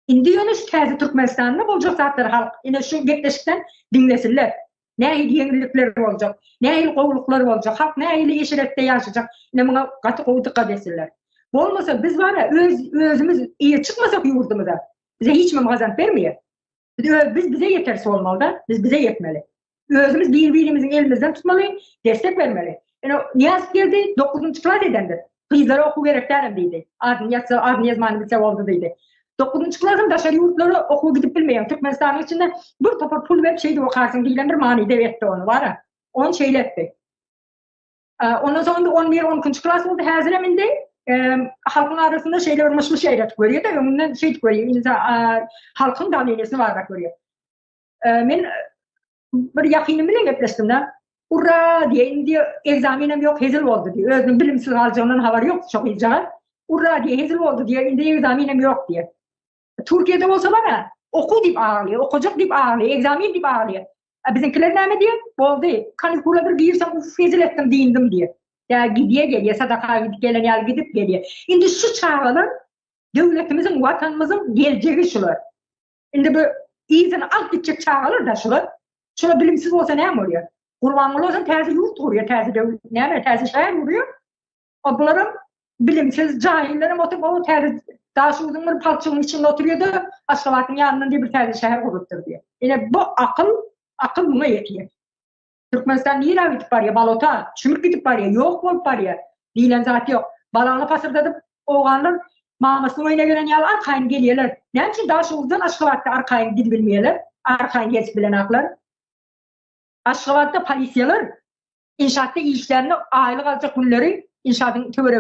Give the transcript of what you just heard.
Indi ýöne şu täze Türkmenistanda boljak zatlary halk ine şu gepleşikden diňlesinler. Nähili ýeňillikler boljak, nähili gowulyklar boljak, halk nähili eşretde ýaşajak, ine muňa gaty gowy dykgat etsinler. Bolmasa biz bar-a öz özümiz eýe çykmasak ýurdumyza, bize hiç kimem gazanyp bermeýär. Biz öz biz bize ýeteris bolmaly-da, biz bize ýetmeli. Özümiz bir-birimiziň elimizden tutmaly, destek bermeli. Ine Nyýazow geldi, dokuzynjy klas edendir. Gyzlara okuw gerek dälem diýdi. Adyny ýazsa, adyny ýazmany bilse boldy diýdi. Dokuzynjy klasam daşary ýurtlara okuwa gidip bilmeýäň. Türkmenistanyň içinde bir topar pul berip şeýdip okarsyň diýlen bir manyda etdi ony, bar-a. Ony şeýle etdi. Ondan soň indi on bir, on ikinji klas boldy. Häzirem indi halkyň arasynda şeýle bir myş-myş ýaýradyp görýär-de, öňünden şeýdip görýär. Indi halkyň dawleniýesini barrak görýär. Men bir ýakynym bilen gepleşdim-de. Urra diýe, indi ekzamenem ýok, hezil boldy diýe. Özüniň bilimsiz galjagyndan habary ýok şo gyzjagaz. Urra diýe, hezil boldy diýe, indi ekzamenem ýok diýe. Türkiýede bolsa bar-a, okuw diýip aglaýar, okajak diýip aglaýar, ekzamen diýip aglaýar. A biziňkiler näme diýer? Boldy, kanikula bir girsem, uff, hezil etdim, dyndim diýer. Ýa gidýär gelýär, sadaka gidip gelen ýaly gidip gelýär. Indi şu çagalar döwletimiziň, watanymyzyň geljegi şular. Indi bu yzyny alyp gitjek çagalar da şular. Şular bilimsiz bolsa näme bolýar? Gurbanguly bolsa täze ýurt gurýar, täze döwlet, näme, täze şäher gurýar. O bularam bilimsiz jahillerem oturyp, o täze Daşoguzyň bir palçygyň içinde oturýar-da, Aşgabadyň ýanyndan diýip bir täze şäher gurlupdyr diýýär. Ine bu akyl, akyl muňa ýetýär. Türkmenistan nirä gidip barýar? Balota, çümüp gidip barýar, ýok bolup barýar. Diýlen zat ýok. Balagyny pasyrdadyp, owganlar mamasynyň öýüne gelen ýaly arkaýyn gelýärler. Näme üçin Daşoguzdan Aşgabatda arkaýyn gidibilmeýärler? Arkaýyn gezip bilenaklar. Aşgabatda polisiýalar inşaatda işlände aýlyk aljak günleri inşaatyň töweregi.